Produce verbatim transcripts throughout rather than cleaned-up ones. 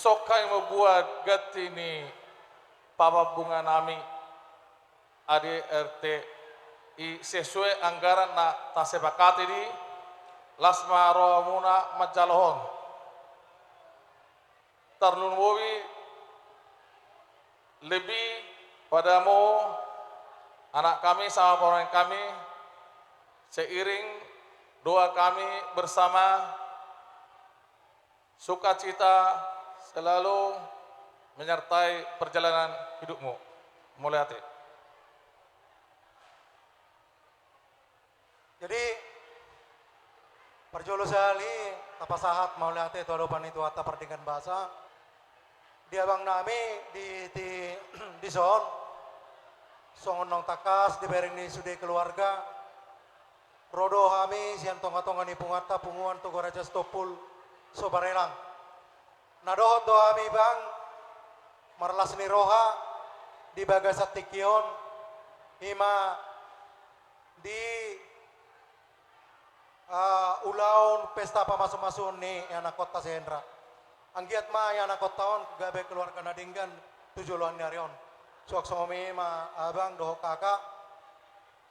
Songon i ma buat ganti ni pabunga nami A D R T I sesuai anggaran na tasepakati di las ma rohamuna manjalohon. Tarlumobi lebih padamu anak kami sama parumaen kami, seiring doa kami bersama, sukacita selalu menyertai perjalanan hidupmu. Mauliate. Jadi, parjolo sahali tapasahat mauliate tu adopan ni Tuhanta pardenggan basa. Di abang nami di, di, dison, songon naung tangkas dibereng ni sude keluarga, ro do hami sian tonga-tonga ni punguanta, Punguan Toga Raja Sitompul Sobarelang. Na dohot do hami, Bang, marlas ni roha di bagasan tingki on, i ma di, ah, ulaon pesta pamasu-masuon ni ianakhonta si Hendra. Anggiat ma ianakhonta on gabe keluarga na denggan tu joloan ni ari on. Suang songon i ma, Abang dohot Kakak,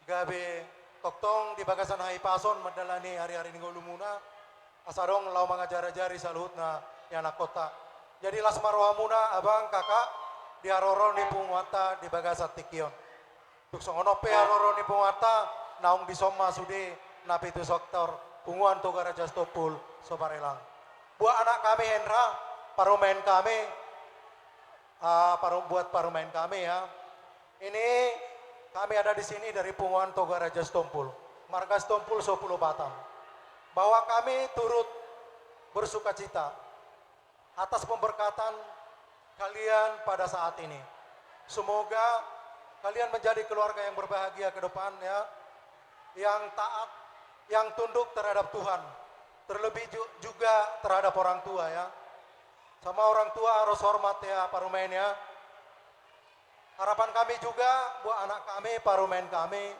gabe tongtong di bagasan hahipason mandalani ari-ari ni ngolumuna, asa adong laho mangajar-ajari saluhutna ianakhonta. Jadi las ma rohamuna, Abang, Kakak, di haroro ni punguanta di bagasan tingki on. Tung songon on pe haroro ni punguanta, naung dison ma sude na pitu sektor Punguan Toga Raja Sitompul Sobarelang. Buat anak kami Hendra, parumaen kami, ah, paru-, buat parumaen kami ya. Ini kami ada di sini dari Punguan Toga Raja Sitompul, marga Sitompul Sopulobatan, bahwa kami turut bersukacita atas pemberkatan kalian pada saat ini. Semoga kalian menjadi keluarga yang berbahagia ke depan, ya, yang taat, yang tunduk terhadap Tuhan, terlebih ju-, juga terhadap orang tua, ya. Sama orang tua harus hormat, ya, parumaen, ya. Harapan kami juga buat anak kami, parumaen kami,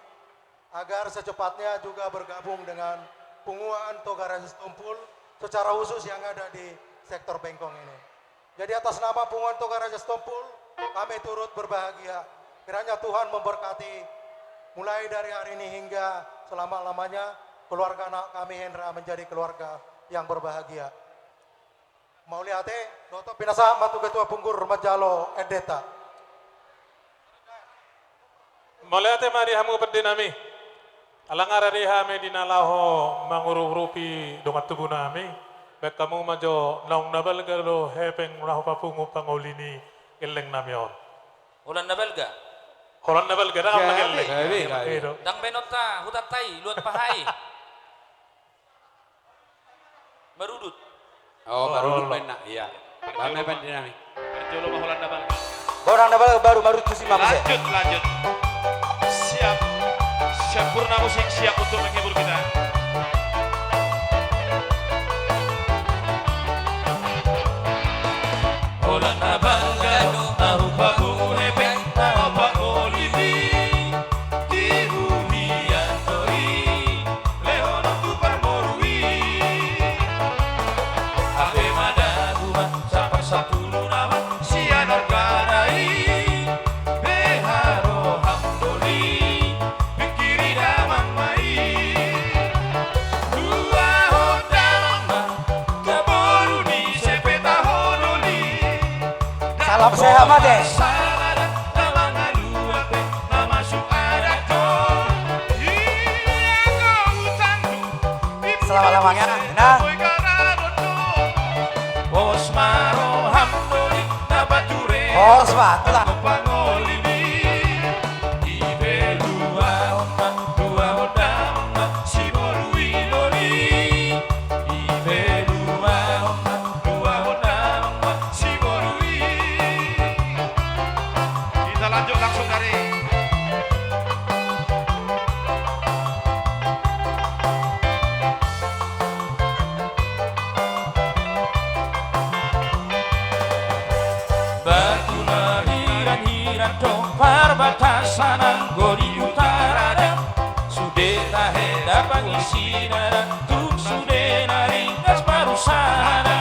agar secepatnya juga bergabung dengan Punguan Toga Raja Sitompul, secara khusus yang ada di sektor Bengkong ini. Jadi, atas nama Punguan Toga Raja Sitompul, kami turut berbahagia. Kiranya Tuhan memberkati mulai dari hari ini hingga selama-lamanya keluarga anak kami Hendra menjadi keluarga yang berbahagia. Mauliate, dohot pinasahat ma tu ketua punggur manjalo endenta. Mauliate ma di hamu pande nami. Ala nga rade hami di na laho mangurup-urupi dongan tubu nami, baen hamu ma jo naung na balga do hepeng laho papungu pangoli ni gelleng nami on. Holan na balga? Holan na balga, ndang na gelleng. Gabe, gabe. Ndang baenonta hutanta i, luat paha i. Marudut. Oh, marudut baenna, iya. Baen ma pande nami. Parjolo ma holan na balga. Holan na balga baru marudut tusi ma muse. Lanjut, lanjut. Siap. Sempurna musik siap untuk menghibur kita. Holan na balga do ahu papungu hepeng, na opat olipi. Di huria do i, lehonon tu parboru i. Hape madabu ma, saparsapulu nama, sian argana i. Beha roham doli, pingkiri damang ma i. Dua hot damang ma, tu boru ni sai petahon oli. Salam sehat, Mate. Selama-lamanya. Nah. Pos ma roham doli na pature. Pos ma, tulang. Ipe dua on ma, dua on damang ma, si boru i doli. Ipe dua on ma, dua on damang ma, si boru i. Kita lanjut langsung dari Batu na hirang-hirang do parbatasan anggo di utara da. Sude tahe da pangisina da, tung sude na ringgas parusahan da.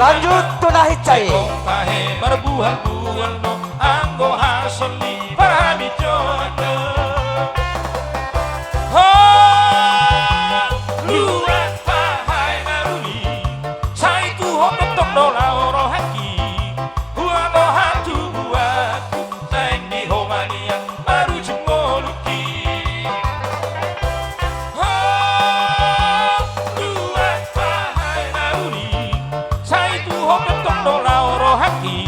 Lanjut tu na hinsa i. Tahe marbuhal-buhal do anggo hasil ni parhabijoan. Ho, luat pahae na uli, sai tu ho tongtong do laho rohangki. Huhut do hatubuanku naeng di ho ma nian marujung ngolungki. Ho, luat pahae na uli, sai tu ho tongtong do laho rohangki.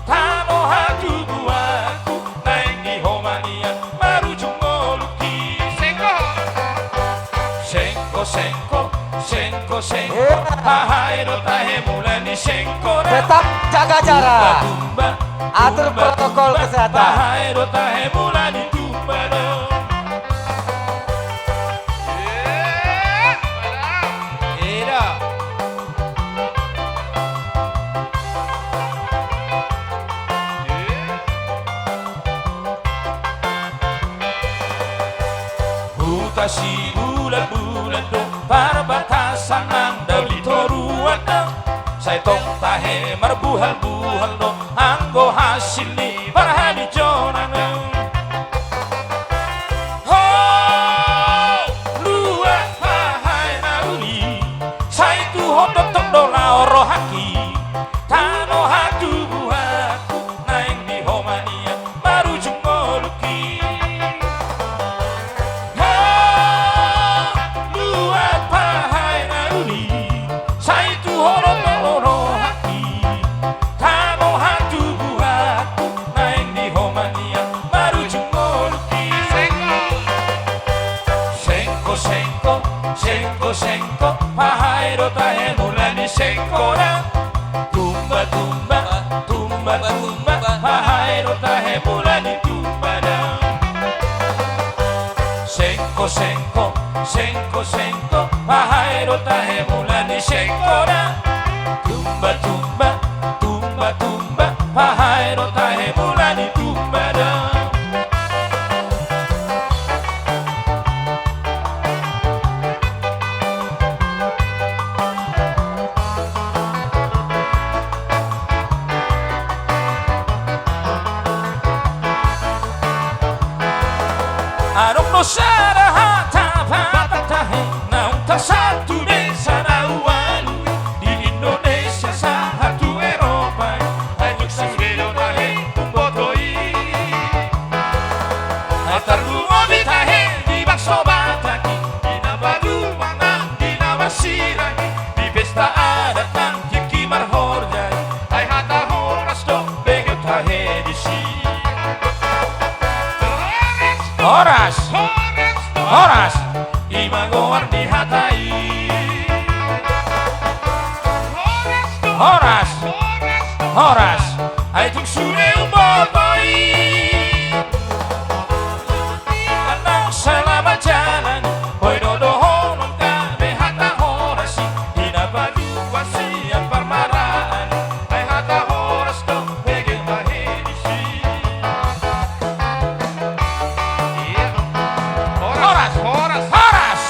Tano hatubuanku naeng di ho ma nian marujung ngolungki. Sengko. Sengko, sengko, sengko, sengko. Iya. Pahae do tahe mula ni sengkona. Tetap jaga jarak. Tumba, tumba, atur protokol kesehatan. Pahae do tahe mula ni tumbana. Iya. Eda. Huta Sibulan-bulan do parbatasan nang dao di toruan nang. Sai tong tahe marbuhal-buhal do anggo hasil ni parhabijoan nang. Ho, luat pahae na uli, sai tu ho tongtong do laho rohangki. Tano hatubuanku naeng di ho ma nian marujung ngolungki. Ho, luat pahae na uli, sai tu ho tongtong do laho rohangki. Tano hatubuanku naeng di ho ma nian marujung ngolungki. Sengko, sengko, sengko, sengko, pahae do tahe mula ni sengkona. Tumba, tumba, tumba, tumba, pahae do tahe mula ni tumbana. Sengko, sengko, sengko, sengko, pahae do tahe mula ni sengkona. Tumba, tumba, tumba, tumba, pahae do tahe mula ni tumbana. Adong do sada hata Batak tahe naung tarsatu desa na ualu i di Indonesia sahat tu Eropa i. Ai tung sude do tahe umboto i. Ai tarlumobi tahe di bakso Batak i, di na paduan nang di na marsirang i, di pesta adat nang tingki marhorja i. Ai hata horas do bege tahe disi. Horas. Horas. Horas. I ma goar ni hata i. Horas. Horas. Ai tung sude umboto i. Anang salama jalan, boi do dohonon gabe hata horas i, di na paduan sian parmaraan i. Ai hata horas do bege tahe disi. Iya. Horas. Horas. Horas.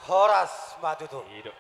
Horas ma tutu. I do.